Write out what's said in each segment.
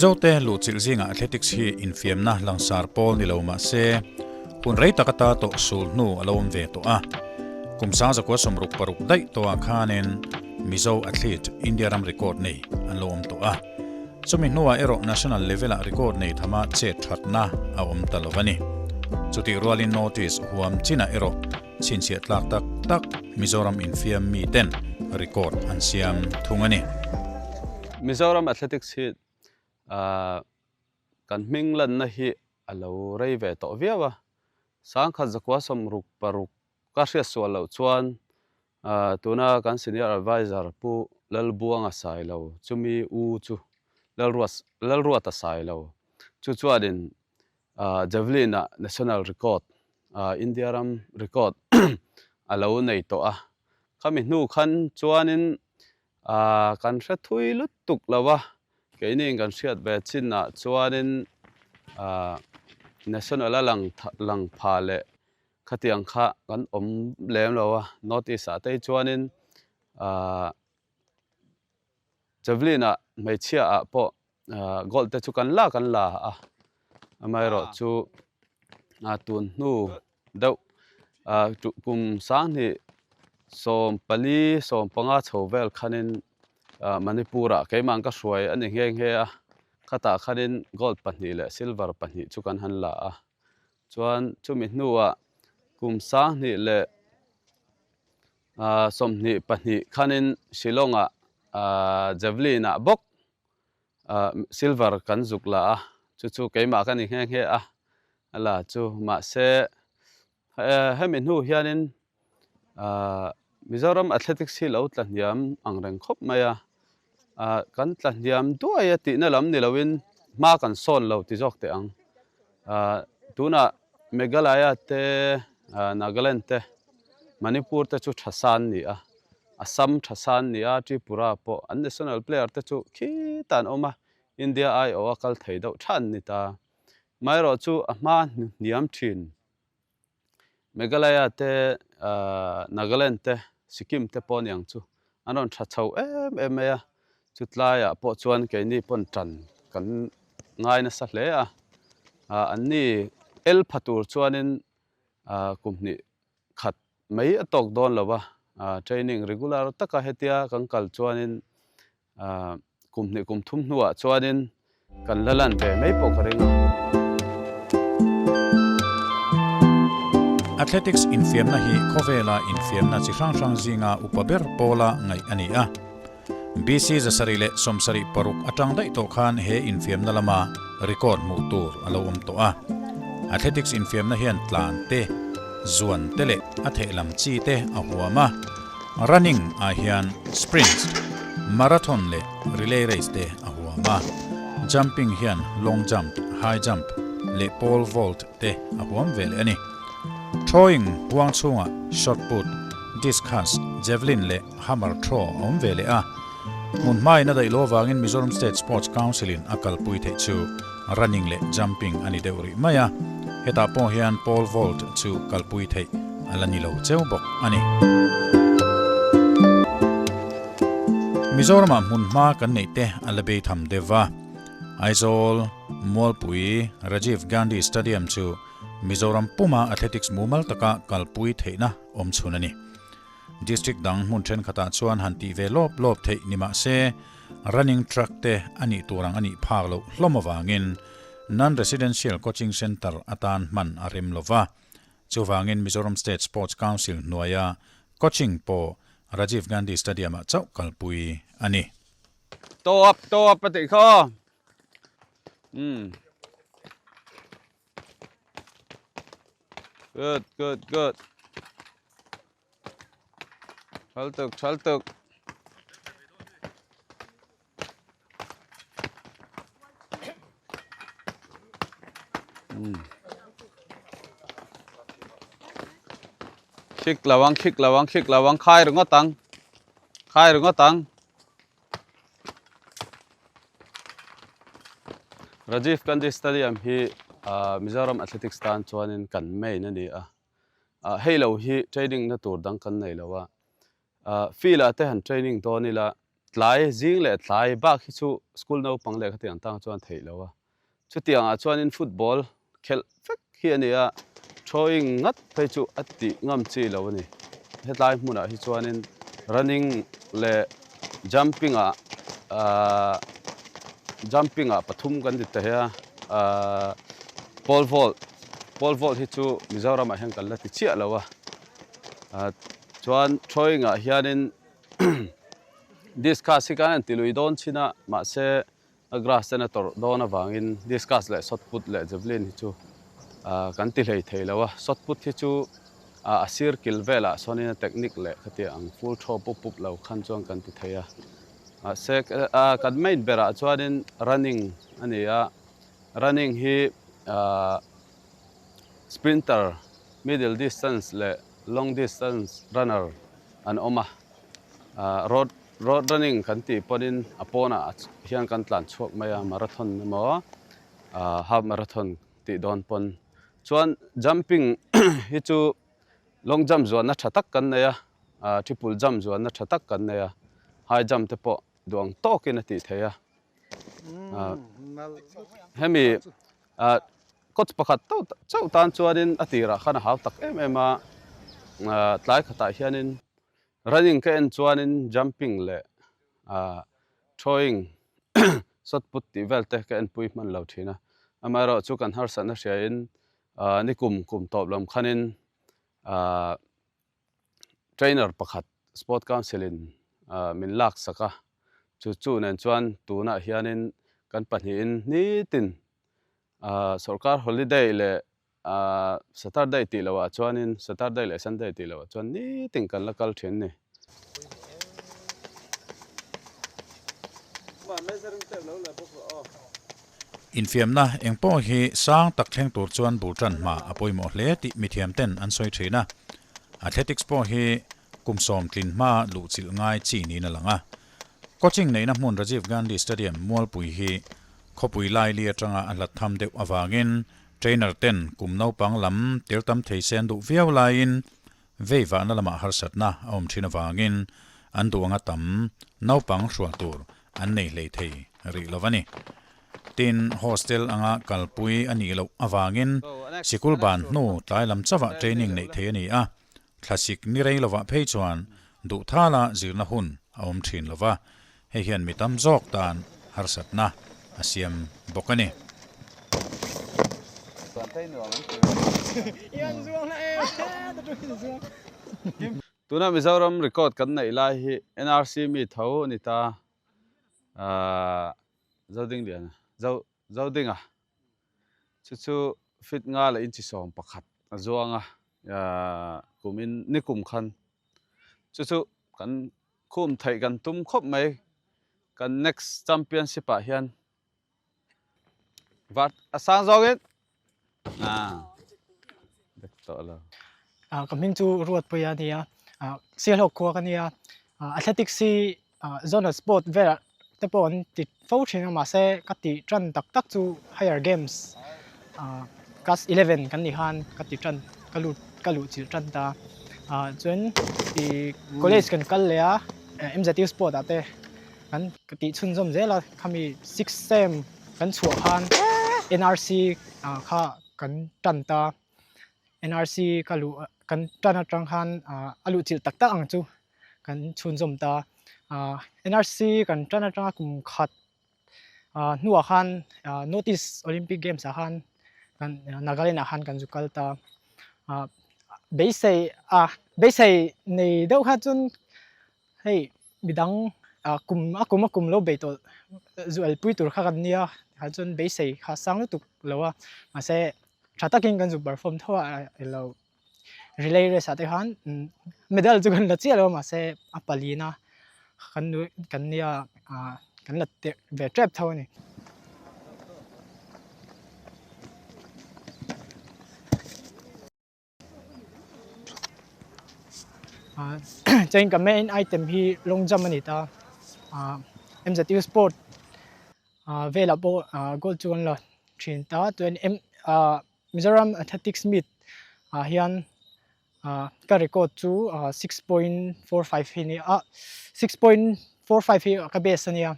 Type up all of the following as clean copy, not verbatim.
Mizote luhchilh zingah athletics hi infiamna langsar pawl ni lo mah se, hun rei tak ata tawh sul hnu a lo awm ve tawh a. Kum 1966 daih tawhah khanin Mizo athlete India ram record nei an lo awm tawh a. Chumi hnuah erawh national level-ah record nei thama chet thatna a awm ta lo a ni. Chutih rualin North-East huam chinah erawh chhinchhiah tlak tak tak Mizoram infiam miten record an siam thung a ni. Mizoram Athletics hi kan hming lanna hi a lo rei ve tawh viau a, 1966 ka hriat sual loh chuan Tuna kan Senior Adviser Pu Lalbuanga Sailo chumi u chu Lalruata Sailo chu chuanin Javelin-ah National Record, India ram record a lo nei tawh a. Khami hnu khan chuanin kan hre thui lutuk lo a, keini kan hriat ve chinah chuanin National a lang pha leh Khatiang kha kan awm lem lo a, North East ah te hi chuanin ahh Javelin ah hmeichhia ah pawh ahh gold te chu kan la kan la a, amaherawh chu ah tun hnu deuh ah kum sanghnih 14 15 chho vel khanin ah Manipur ah keimah ka hruai a ni nghe nghe a, khatah khanin gold pahnih leh silver pahnih chu kan han la a. Chuan chumi hnuah kum 2022 khanin Shillong-ah Javelin-ah bawk silver kan zuk la a, chu chu keimah ka ni nghe nghe a, a la chu. Mahse hemi hnu hianin Mizoram Athletics hi lo tla hniam ang reng khawp mai a, kan tla hniam duai a tihna lam ni loin hma kan sawn lo ti zawk teh ang. Tunah Meghalaya te, Nagaland te, Manipur te chu tha san ni a, Assam tha san ni a, Tripura pawh an national player te chu khitah an awm a, India aiawh a kal thei deuh than ni ta. Amaherawh chu a hma hniam thin. Meghalaya te Nagaland te Sikkim te pawh aniang chu an rawn tha chho em em mai a, chutlaiah pawh chuan keini pawn tan kan ngai nasa hle a, anni el pha tur chuanin kum hnih khat mai a tawk dawn lo a, training regular taka hetia kan kal chuanin Kum hnih kum thum hnuah chuanin kan la lan ve mai pawh ka ring a. Athletics infiamna hi khawvela infiamna chi hrang hrang zinga upa ber pawla ngaih a ni a. BC 776 atang daih tawh khan he infiamna lama record hmuh tur a lo awm tawh a. Athletics infiamna hian tlan te, zuan te leh a theh lam chi te a huam a. Running ah hian sprints, marathon leh relay race te a huam a. Jumping hian long jump, high jump leh pole vault te a huam ve leh a ni. Throwing huang chhungah shot put, discus, javelin leh hammer throw a awm ve leh a. Hmun hmain a daih lo avangin Mizoram State Sports Council in a kalpui theih chu running leh jumping a ni deuh rih mai a, hetah pawh hian pole vault chu kalpui theih a la ni lo cheu bawk a ni. Mizoramah hmun hma kan neih te a la bei tham deuh va, Aizawl, Mualpui, Rajiv Gandhi Stadium chu Mizoram puma athletics mumal taka kalpui theihna awm chhun a ni. District dang hmun thenkhatah chuan han tih ve lawp lawp theih ni mah se, running track te a nih tur ang a nih phak loh hlawm avangin Non-Residential Coaching Centre atan hman a rem lo va. Chuvangin Mizoram State Sports Council hnuaia coaching pawh Rajiv Gandhi Stadium-ah chauh kalpui a ni. Toe up, toe up a tih kha. Umm. Good, good, good. Thal tuk, thal tuk. Kick lo ang, kick lo ang, kick lo ang, khai ringawt ang. Khai ringawt ang. Rajiv Gandhi Stadium hi Mizoram Athletics tan chuanin kan main a ni a. Hei lo hi training na tur dang kan nei lo a. Field ah te han training dawn ila. Tlai, zing leh tlai bak hi chu school naupang leh khatiang tang chuan theih lo a. Chutiangah chuanin football khelh vek hi a ni a, throwing ngat phei chu a tih ngam chi lo a ni. Hetlai hmunah hi chuanin running leh jumping ah jumping ah pathum kan ti thei a, pole vault, pole vault hi chu Mizoramah hian kan la ti chiah lo a, chuan throwing ah hianin discus hi kan han ti lui dawn chin a, mahse A grass ten a tawrh dawn avangin discus leh shot put leh javelin hi chu kan ti hlei thei lo a, shot put hi chu a sir kil velah sawnin a technique leh khatiang ang full throw pup pup lo khan chuan kan ti thei a. Mahse kan main berah chuanin running a ni a, running hi sprinter, middle distance leh long distance runner an awm a, road Road running kan tih pawhin a pawnah hian kan tlan chhuak mai a, marathon emaw half marathon tih dawn pawn. Chuan jumping hi chu long jump zuanna tha tak kan nei a, triple jump zuanna tha tak kan nei a, high jump te pawh duh ang tawkin a tih theih a. Hemi coach pakhat chauh tan chuanin a tirah khan a hau tak em em a, tlai khatah hianin Running ka en chuanin jumping leh throwing shot put tih vel te ka enpui hman lo thin a, amaherawh chu kan harsatna hriain nikum kum tawp lam khanin trainer pakhat sport council in min lak sak a, chu chu nen chuan tunah hianin kan pahnihin nitin sorkar holiday leh Ahh Saturday tih loh ah chuanin Saturday leh Sunday tih loh ah chuan nitin kan la kal thin ni. Infiamna eng pawh hi sang tak thleng tur chuan bul tan hma a pawimawh hle tih mithiam ten an sawi thin a. Athletics pawh hi kum sawm tlin hma luhchilh ngai chi niin a lang a. Coaching neihna hmun Rajiv Gandhi Stadium Mualpui hi khawpui laili atanga a hlat tham deuh avangin Trainer ten kum naupang lam tir tam thei se an duh viau laiin vei vahna lamah harsatna a awm thin avangin an duh anga tam naupang hrual tur an nei hlei thei rih lo a ni. Tin, hostel anga kalpui a nih loh avangin sikul ban hnu tlai lam chauhah training neih thei a ni a, Thlasik ni rei lovah phei chuan duhthala zirna hun a awm thin lo va, hei hian mi tam zawk tan harsatna a siam bawk a ni. Tuna Mizoram record kan neih lai hi NRC mi tho a ni ta, Zodingliana, Zodinga Chu chu fit nga leh inchi 11 a zuang a, kumin nikum khan chu chu kan khum theih kan tum khawp mai kan next championship ah hian var a sang zawngin dek tawh lo. Ka hming chu Ruatpuia a ni a, Sialhawk khua ka ni a, athletics hi Zonal sport velah te pawh an ti fo thin a mahse ka tih tan tak tak chu higher games class 11 kan nih khan ka ti tan ka lut ka luh chilh tan ta chuan ih college kan kal leh a M_Z_U sport ah te kan ka tih chhunzawm zel a khami six sem kan chhuah khan N_R_C kha kan tan ta N_R_C ka luh kan tan atang khan a luh chilh tak tak ang chu. kan chhunzawm ta. NRC kan tan atanga kum khat hnuah khan North East Olympic Games ah khan kan Nagaland ah khan kan zu kal ta. Beisei a beisei nei deuh kha chuan hei midang kum a kum a kum lo bei tawh zu elpui tur kha kan nia tikhan chuan beisei kha sang lutuk lo a mahse tha takin kan zu perform tho a ilo. Relay race ah te khan medal chu kan la chiah lo a mahse a palina kan nu kan nia ah kan la teh ve tep tho a ni. Ah chuan ka main item hi long jump a ni ta ah M_Z_U sport ah velah pawh ah gold chu kan la thin ta chuan M ah. Mizoram Athletics Meet ah hian ka record chu 6.45 hi a ni a, 6. 45 hi ka best a nia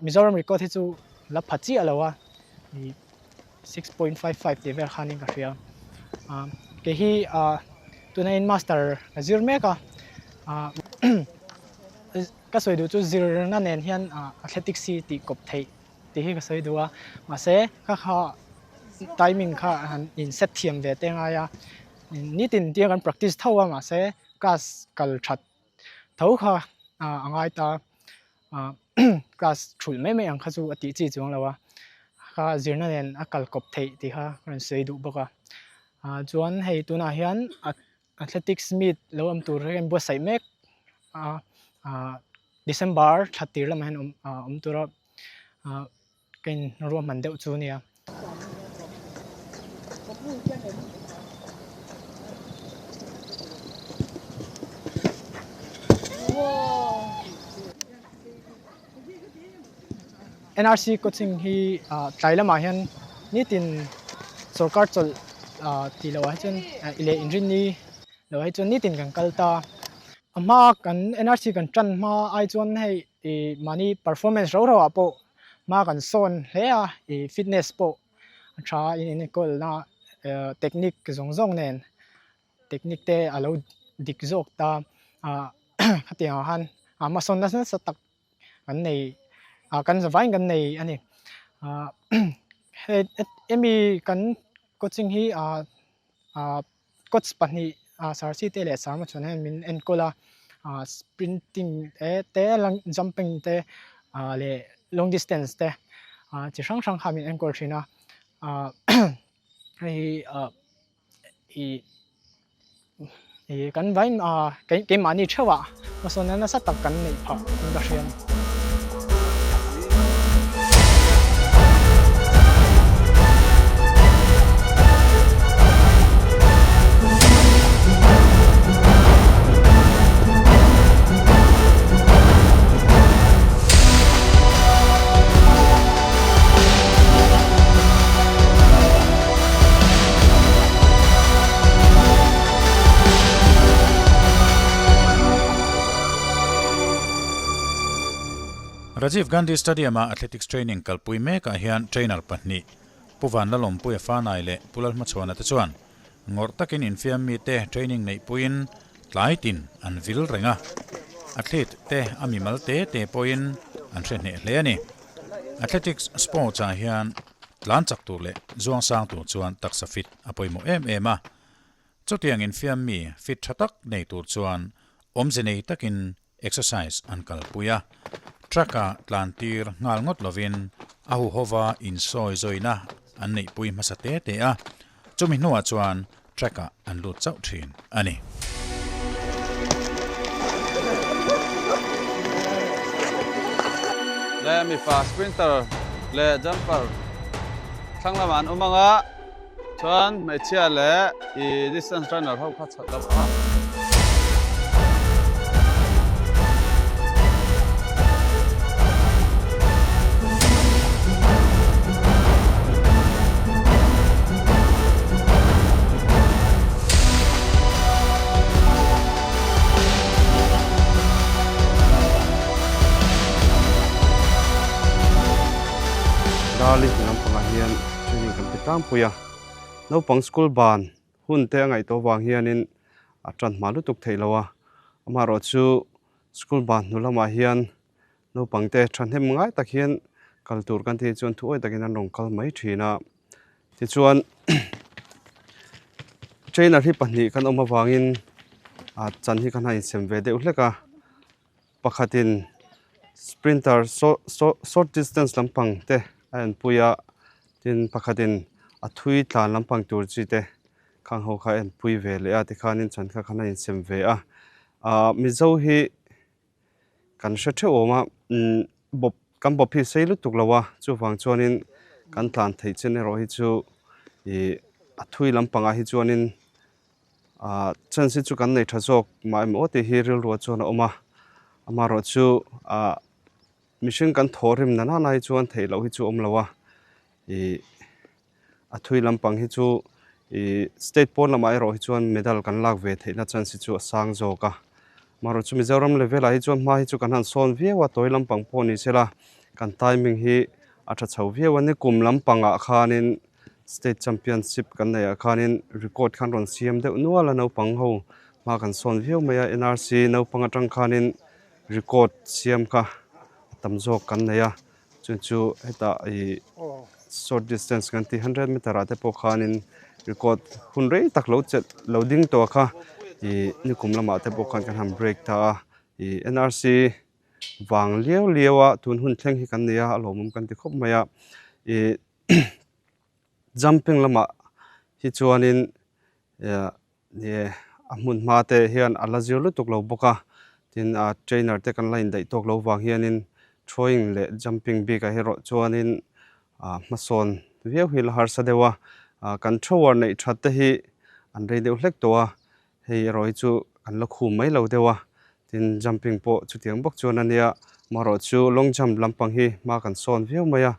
Mizoram record hi chu la pha chiah lo a 6.55 tih vel khanin ka hria kei hi tuna in master ka zir mek a ka sawi duh chu zirna nen hian athletics hi tih kawp theih tih hi ka sawi duh a mahse kha kha timing kha han in set thiam ve te ngai a nitin tia kan practice tho a mahse class kal that tho kha a ngai ta class thulh mai mai ang kha chu a tih chi chuang lo a kha zirna nen a kal kawp theih tih kha ka rawn sawi duh bawk a chuan hei tunah hian athletics meet lo awm tur hi an buatsaih mek a December thla tir lamah hian awm tur a ka in ruahman deuh chu a nia. NRC coaching hi tlai lamah hian nitin sorkar chawlh tih loh ah hi chuan leh inrinni loh ah hi chuan nitin kan kal ta. A hma kan NRC kan tan hma ai chuan hei ih mahni performance rau rauah pawh hma kan sawn hle a, ih fitness pawh a tha a in enkawlna technique zawng zawng nen technique te a lo dik zawk ta ah khatiang ah khan hmasawn nasa nasa tak kan nei ah kan zavaiin kan nei a ni ah hei hemi kan coaching hi ah ah coach pahnih ah Sarsi te leh Sarma chuan hian min enkawl a ah sprinting te te jumping te ah leh long distance te ah chi hrang hrang kha min enkawl thin a ah hei hi ah ih ih kan vain ah keimahni theuh ah hmasawnna nasa tak kan neih phah in ka hria. Rajiv Gandhi Stadium-a athletics training kalpui mekah hian trainer pahnih, Pu Vanlalawmpuia Fanai leh Pu Lalhmachhuana te chuan ngawrh takin infiam mite training neihpuiin tlai tin an vil reng a, athlete te a mimal te te pawhin an hre hneh hle a ni. Athletics sports-ah hian tlan chak tur leh zuang sang tur chuan taksa fit a pawimawh em em a, chutiang infiam mi fit tha tak nei tur chuan awmze nei takin Exercise an kalpui a, truck-a tlan tir nghal ngawt lovin a huhova insawi zawina an neihpui hmasa te te a, chumi hnuah chuan truck-ah an lut chauh thin a ni. Le mipa sprinter leh jumper thlang lamah an awm ang a, Chuan hmeichhia leh i distance runner ho kha chhat lam a. Darling lampangah hian training kan pe tlangpui a, naupang school ban hun te a ngaih tawh vang hianin a tan hma lutuk theih lo a, amaherawh chu school ban hnu lamah hian naupang te thahnem ngai tak hian kal tur kan tih chuan thuawi takin an rawn kal mai thin a, tichuan trainer hi pahnih kan awm avangin ah chan hi kan han insem ve deuh hlek a. Pakhatin sprinter short distance lampang te a enpui a, tin pakhatin a thui tlan lampang tur chi te khang ho kha a enpui ve leh a tikhanin chuan kha khan a insem ve a. Ahh Mizo hi kan hre theuh awm a, umm bawp kan bawp hi sei lutuk lo a, chuvang chuanin kan tlan theih chin erawh hi chu ih a thui lampangah hi chuanin Ahh chance hi chu kan nei tha zawk mah em aw tih hi rilruah chuan a awm a, amaherawh chu ahh mihring kan thaw rim na nana hi chuan theih loh hi chu a awm lo a, ih a thui lampang hi chu ih state pawn lamah erawh hi chuan medal kan lak ve theihna chance hi chu a sang zawk a. Marawh chu Mizoram level ah hi chuan hma hi chu kan han sawn viau a, tawi lampang pawh ni sela kan timing hi a tha chho viau a ni. Kum lampangah khanin State Championship kan neih ah khanin record khan rawn siam deuh nual a, naupang ho hma kan sawn viau mai a, NRC naupang atang khanin record siam kha a tam zawk kan nei a, chu chu hetah ih short distance kan tih hundred meter ah te pawh khanin record hun rei tak lo chelh lo ding tawh kha ih nikum lamah te pawh khan kan han break ta a, ih NRC vang liau liau a tun hun thleng hi kan nei a, a lawmawm kan ti khawp mai a, ih jumping lamah hi chuanin ih Nie, a hmun hma te hian a la zir lutuk lo bawk a, tin a trainer te kan la indaih tawk lo vang hianin throwing leh jumping bikah erawh chuanin a hmasawn viau hi la harsa deuh a, kan thrower neih that te hi an rei deuh hlek tawh a, hei erawh hi chu kan la khum mai lo deuh a, tin jumping pawh chutiang bawk chuan a nia, marawh chu long jump lampang hi hma kan sawn viau mai a,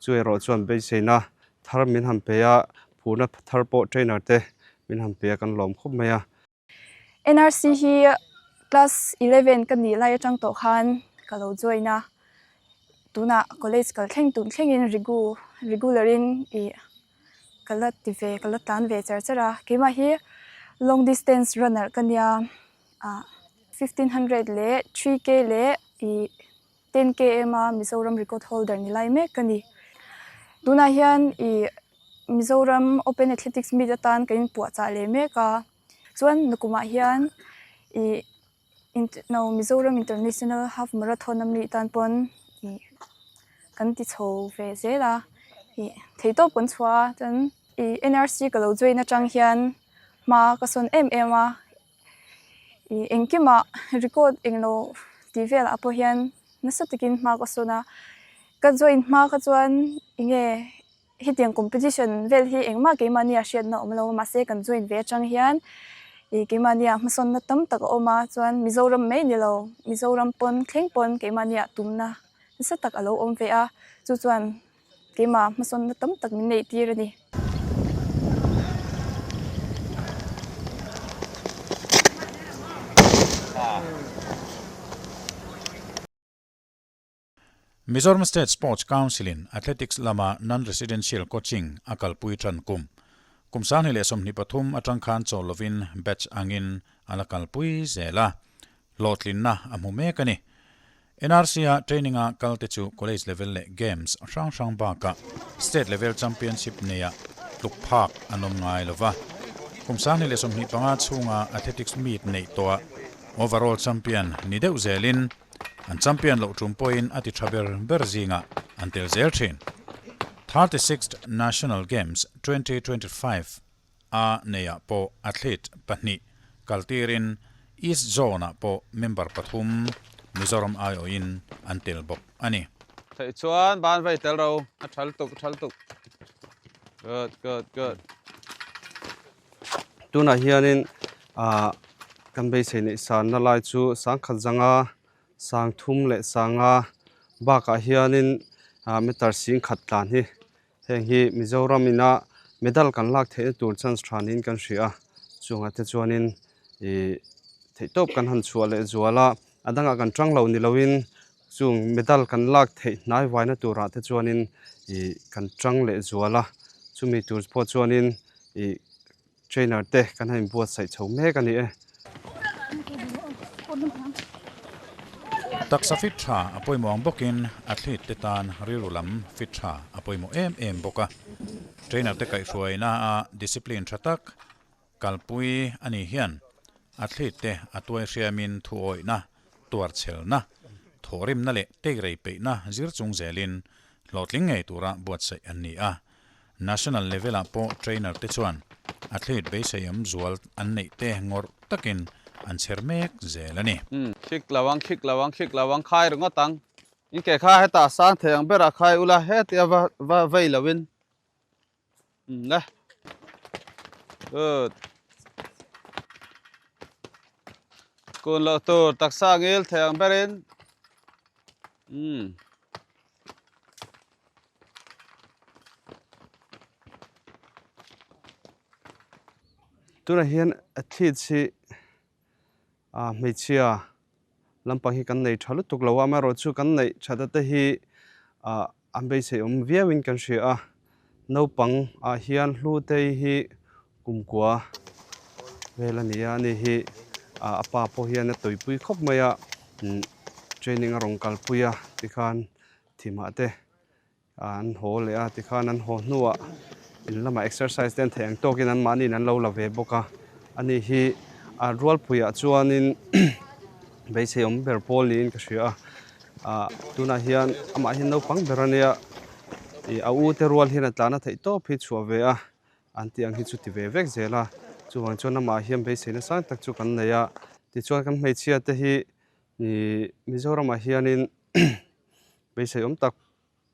Chu erawh chuan beiseina thar min han pe a, phurna thar pawh trainer te min han pe a kan lawm khawp mai a. NRC hi class 11 ka nih lai atang tawh khan ka lo join a, tunah college kal thleng tun thlengin rigu regular in ih ka la ti ve ka la tlan ve char char a, keimah hi long distance runner ka nia ah 1500 leh 3K leh ih Ten KM a Mizoram record holder ni lai mek ka ni. Tunah hian ih Mizoram Open Athletics Meet atan kan inpuahchah leh mek a, chuan nakumah hian ih no Mizoram International Half Marathon a mi tan pawn ih kan ti chho ve zel a, ih theihtawp kan chhuah a, chuan ih NRC ka lo join atang hian hma ka sawn em em a. Ih engkimah record englo tih velah pawh hian nasa takin hma ka sawn a, ka join hma kha chuan enge hetiang competition vel hi engmah keimahni a hriatna a awm lo a mahse kan join ve atang hian ih keimahni ah hmasawnna tam tak a awm a chuan Mizoram mai ni lo Mizoram pawn thleng pawn keimahni ah tumna nasa tak a lo awm ve a chu chuan Keimah hmasawnna tam tak min neih tir a ni. Mizoram State Sports Council-in Athletics lama Non-Residential Coaching a kalpui tan kum kum 2023 atang khan chawl lovin batch angin a la kalpui zel a. Hlawhtlinna a hmu mek a ni. NRC-a training-a kalte chu college level leh games hrang hrang bakah state level championship neia tluk phak an awm ngai lo va. Kum 2025 chhunga athletics meet neih tawhah overall champion ni deuh zelin an champion loh tum pawhin a ti tha ber ber zingah an tel zel thin. 36th National Games 2025 A neiah pawh athlete pahnih kaltirin East Zone-ah pawh member pathum Mizoram aiawhin an tel bawk a ni. Theih chuan ban vei tel ro a thal tuk thal tuk. Good good good. Tunah hianin ah kan beisei neih sanna lai chu sangkhat zanga sang thum leh sanga bakah hianin ah meter sing khat tlan hi Heng hi Mizoram ina medal kan lak theihna tur chance tha niin kan hria a, chungah te chuanin ih theihtawp kan han chhuah leh zual a, a dangah kan tang lo ni loin chung medal kan lak theih hnai vaina turah te chuanin ih kan tang leh zual a, chumi tur pawh chuanin ih Trainer te kan han inbuatsaih chho mek a ni e. Taksa fit tha a pawimawh ang bawkin athlete te tan rilru lam fit tha a pawimawh em em bawk a. Trainer te kaihhruaina a discipline tha tak kalpui a ni hian athlete te a tuai hriamin thuawihna, tuarchhelna, thawhrimna leh teirei peihna zir chung zelin hlawhtling ngei tura buatsaih an ni a. National level ah pawh trainer te chuan athlete beiseiawm zual an neih te ngawrh takin an chher mek zel a ni. Umm, khik lo ang, khik lo ang, khik lo ang, khai ringawt ang. In ke kha hetah sang thei ang berah khai ula, hetia va va vei lo in. Umm le. Good. Kun loh tur taksa ngil thei ang berin. Umm. Tunah hian athletes hi. Hmeichhia lampang hi kan nei tha lutuk lo a, amaherawhchu kan neih that te hi an beisei awm viauin kan hria a, naupang ah hian Hlutei hi kumkua vel a ni a, ani hi a pa pawh hian a tuipui khawp mai a, training a rawn kalpui a tikhan thimah te An haw leh a, tikhan an haw hnuah in lamah exercise te an theih ang tawkin an mahniin an lo la ve bawk a. Ani hi a rualpuiah chuanin beisei awm ber pawl niin ka hria a. Ah tunah hian amah hi naupang ber a nia, ih a u te rual hian a tlan a theih tawp hi chhuah ve a, an tih ang hi chu ti ve vek zel a. Chuvang chuan amah hian beiseina sang tak chu kan nei a. Tichuan kan hmeichhia te hi ih Mizoramah hianin Beisei awm tak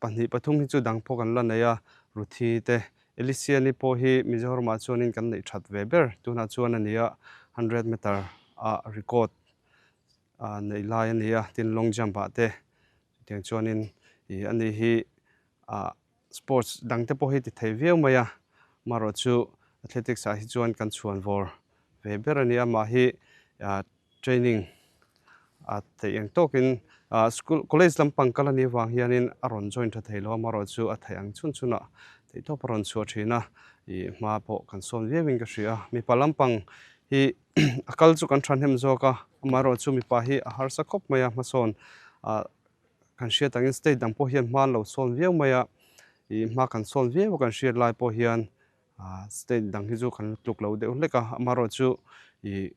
pahnih pathum hi chu dang pawh kan la nei a, Ruthi te, Elisiani pawh hi Mizoramah chuanin kan neih that ve ber tunah chuan a ni a, hundred meter ah record ah neih lai a ni a, tin long jump ah te chutiang chuanin ih ani hi ah sports dang te pawh hi ti thei viau mai a, amaherawh chu athletics ah hi chuan kan chhuan vawr ve ber a ni a, amah hi ah Training a theih ang tawkin school college lampang kal a nih avang hianin a rawn join tha thei lo a, amaherawh chu a theih ang chhun chhunah theihtawp a rawn chhuah thin a, ih hma pawh kan sawn viauin ka hria a. Mipa lampang hi a kal chu kan thahnem zawk a, amaherawh chu mipa hi a harsa khawp mai a, hmasawn kan hriat angin state dang pawh hian hma an lo sawn viau mai a, ih hma kan sawn viau a kan hriat lai pawh hian state dang hi chu kan tluk lo deuh hlek a, amaherawh chu ih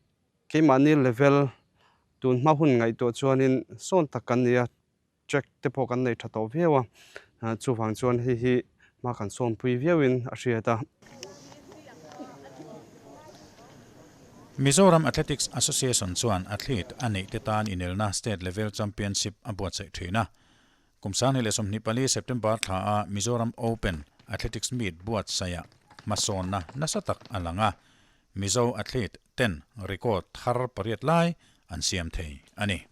Keimahni level tun hma hun ngaihtuah chuanin sawn tak kan ni a, track te pawh kan nei tha tawh viau a, chuvang chuan hei hi hma kan sawnpui viauin a hriat a. Mizoram Athletics Association chuan athlete a neih te tan inelna State Level Championship a buatsaih thin a. Kum 2024 September thla a Mizoram Open Athletics Meet buatsaihah hmasawnna nasa tak a lang a, Mizo athlete ten record thar pariat lai an siam thei a ni.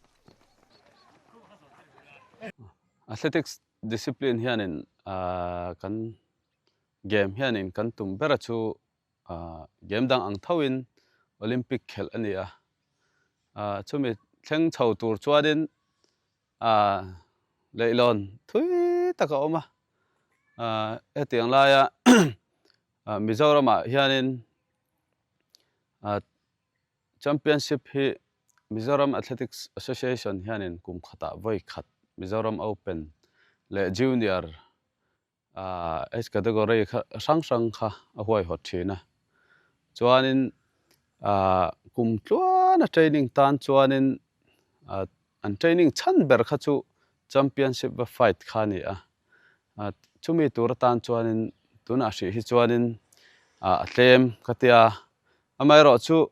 Athletics discipline hianin kan game hianin kan tum bera chu game dang ang thoin Olympic khelh a ni a, chumi thleng chho tur chuanin leihlawn thui tak a awm a, hetiang laia Mizoramah hianin Championship hi Mizoram Athletics Association hianin kum khatah vawi khat Mizoram Open leh Junior Age category kha hrang hrang kha a huaihawt thin a. Chuanin kum tluana training tan chuanin an training chhan ber kha chu Championship va fight kha a ni a. Chumi tur atan chuanin tunah hrih hi chuanin a tlem ka tia. Amaherawhchu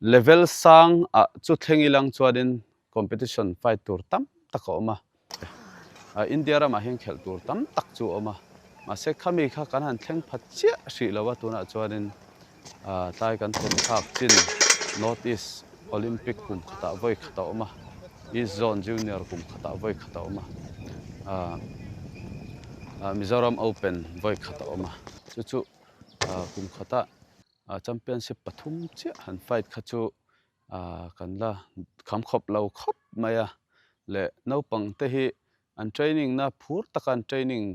level sang ah chu thleng ilang chuanin competition fight tur tam tak a awm a. India ramah hian khelh tur tam tak chu a awm a. Mahse khami kha kan han thleng phat chiah hrih lo a tunah chuanin Tlai kan thawm thlak chin North East Olympic kum khatah vawi khat a awm a, East Zone Junior kum khatah vawi khat a awm a, Mizoram Open vawi khat a awm a. Chu chu kum khata Championship pathum chiah han fight kha chu kan la kham khawp lo khawp mai a, leh naupang te hi an training na phur taka an training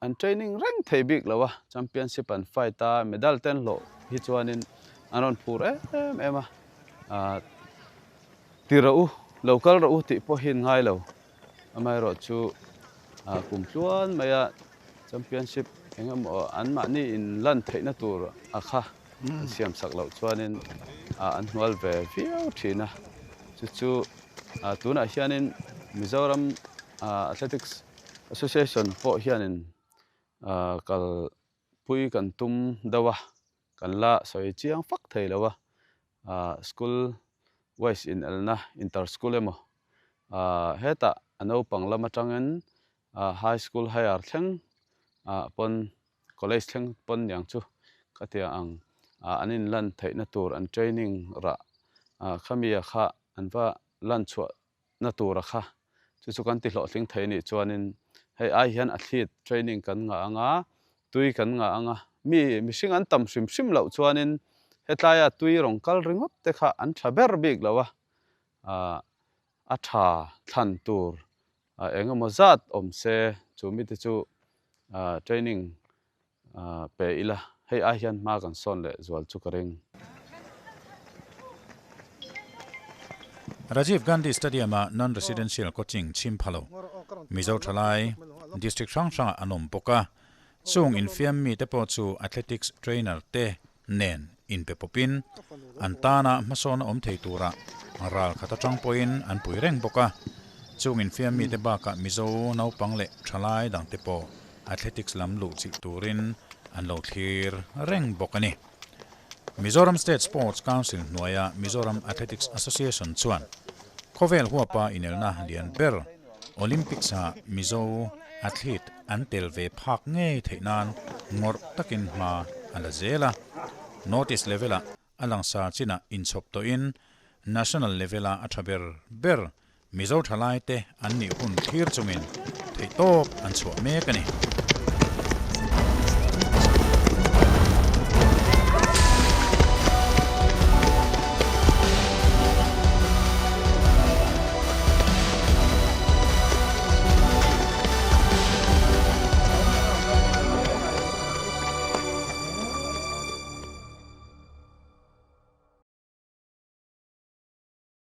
An training reng thei bik lo a, championship an fight a, medal te an hlawh hi chuanin an rawn phur em em a, ah ti rawh u, lo kal rawh u tih pawh hi an ngai lo. Amaherawhchu ah kum tluan maia championship eng emaw anmahni in lan theihna tur a kha an siam sak loh chuanin ah an hnual ve viau thin a, chu chu ah tunah hianin Mizoram ah athletics Association pawh hianin kalpui kan tum deuh a, kan la sawi chiang fak thei lo a, school wise inelna inter school emaw hetah a naupang lam atangin high school higher thleng pawn college thleng pawn niang chu ka tia ang an inlan theihna tur an training rah khami kha an va lan chhuah na tura kha chu chu kan ti hlawhtling thei anih chuanin hei ai hian athlete training kan ngah anga tui kan ngah anga mi mihring an tam hrim hrim loh chuanin Hetlaia tui rawn kal ringawt te kha an tha ber bik lo a, a tha thlan tur eng emaw zat awm se chu mite chu training pe ila hei ai hian hma kan sawn leh zual chu ka ring. Rajiv Gandhi Stadium-a non-residential coaching chhim pha lo Mizo thalai district hrang hrangah an awm bawk a, Chung infiam mite pawh chu athletics trainer te nen inpe pawpin an tana hmasawn a awm thei tura ral khat atang pawhin an pui reng bawk a. Chung infiam mite bakah Mizo naupang leh thalai dangte pawh athletics lam luh chilh turin an lo thlir reng bawk a ni. Mizoram State Sports Council hnuaia Mizoram Athletics Association chuan khawvel huapa inelna lian ber Olympics-ah Mizo athlete an tel ve phak ngei theih nan ngawrh takin hma a la zel a. North East level-ah a langsar chinah inchhawp tawhin National level-a a tha ber ber Mizo thalaite an nih hun thlir chungin theihtawp an chhuah mek a ni.